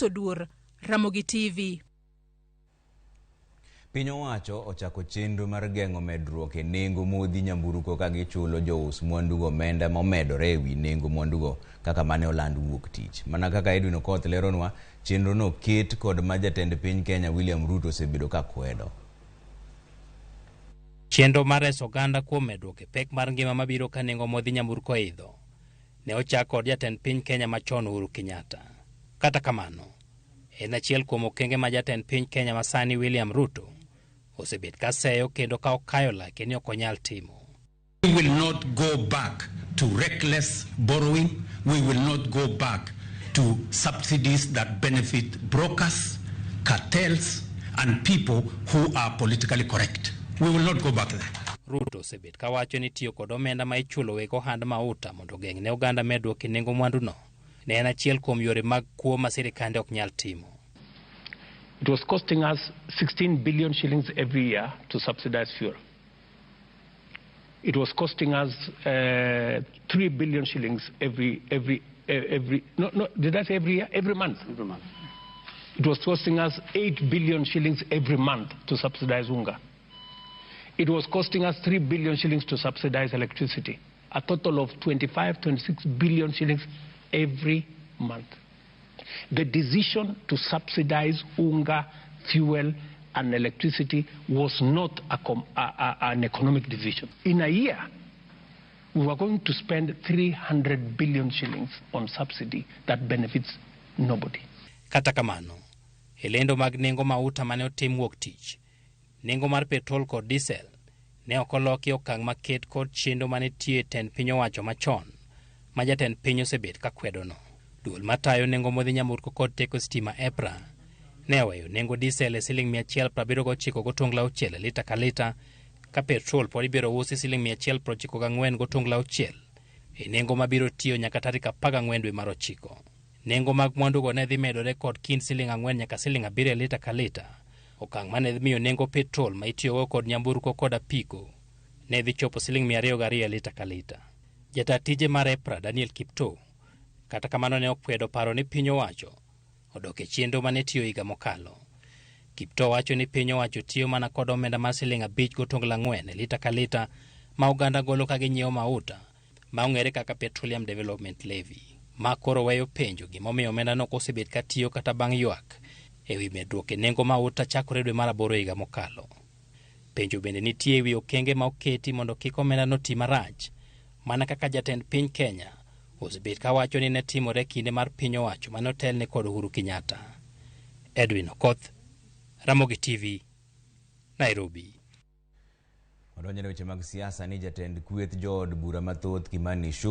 Oduor, Ramogi TV. Piny owacho ochako chenro mar geng'o medruok e nengo modhi nyamburko ka gichulo jous mwandugo omenda momedore e wi nengo mwandugo kaka mane oland wuok tich. Mana kaka Edwin Okoth leronwa, chenrono ket kod ma jatend piny Kenya William Ruto osebedo ka kwedo. Chenro mar reso oganda kuom medruok e pek mar ngima mabiro ka nengo modhi nyamburko oidho ne ochak kod jatend piny Kenya machon Uhuru Kenyatta. Kata kamano, en achiel kuom okenge ma jatend piny Kenya masani William Ruto osebet ka seyo kendo ka okayo lake ni ok onyal timo. We will not go back to reckless borrowing. We will not go back to subsidies that benefit brokers, cartels, and people who are politically correct. We will not go back there. Ruto osebet ka wacho ni tiyo kod omenda ma ichulo weg ohand mauta mondo ogeng' ne oganda medruok e nengo mwanduno ne en achiel kuom yore mag kuo ma sirikande ok nyal timo. It was costing us 16 billion shillings every year to subsidize fuel. It was costing us 3 billion shillings every, no, did I say every year? Every month. Every month. It was costing us 8 billion shillings every month to subsidize unga. It was costing us 3 billion shillings to subsidize electricity. A total of 25, 26 billion shillings every month. The decision to subsidize unga, fuel, and electricity was not a com- a, an economic decision. In a year, we were going to spend 300 billion shillings on subsidy that benefits nobody. Kata kamano, e lendo mag nengo mauta mane otim wuok tich, nengo mar petrol kod diesel ne ok oloki okang' maket kod chenro mane tiyo e tend piny owacho machon ma jatend piny osebet ka kwedono. Duol matayo nengo modhi nyamburko kod teko stima EPRA ne oweyo nengo diesel e siling 179.6 e lita ka lita ka petrol pod ibiro usi siling 194.6 e nengo mabiro tiyo nyaka tarik 14 dwe mar ochiko. Nengo mag mwandugo ne dhi medore kod kind siling 4 nyaka siling 7 e lita ka lita. Okang' mane dhi miyo nengo petrol ma itiyogo kod nyamburko kod apiko ne dhi chopo siling 202 e lita ka lita. Jata tije mar EPRA Daniel Kiptoo kata kamano ne okwedo paro ni piny owacho odok e chenro mane tiyo higa mokalo. Kiptoo wacho ni piny owacho tiyo mana kod omenda mar siling 5.4 e lita ka lita ma oganda golo ka ginyiewo mauta ma ong'ere kaka Petroleum Development Levy. Ma koro weyo penjo gimomiyo omendano ok osebet ka tiyo kata bang' ywak ewi medruok e nengo mauta chakore dwe mar aboro higa mokalo. Penjo bende nitie ewi okenge ma oketi mondo kik omendano ti marach mana kaka jatend piny Kenya osebet ka wacho ni ne timore kinde mar piny owacho mane otelne kod Uhuru Kenyatta. Edwin Okoth, Ramogi TV, Nairobi. Wadonjo ne weche mag siasa ni jatend kweth jood bura mathoth Kimani Ichung'wa.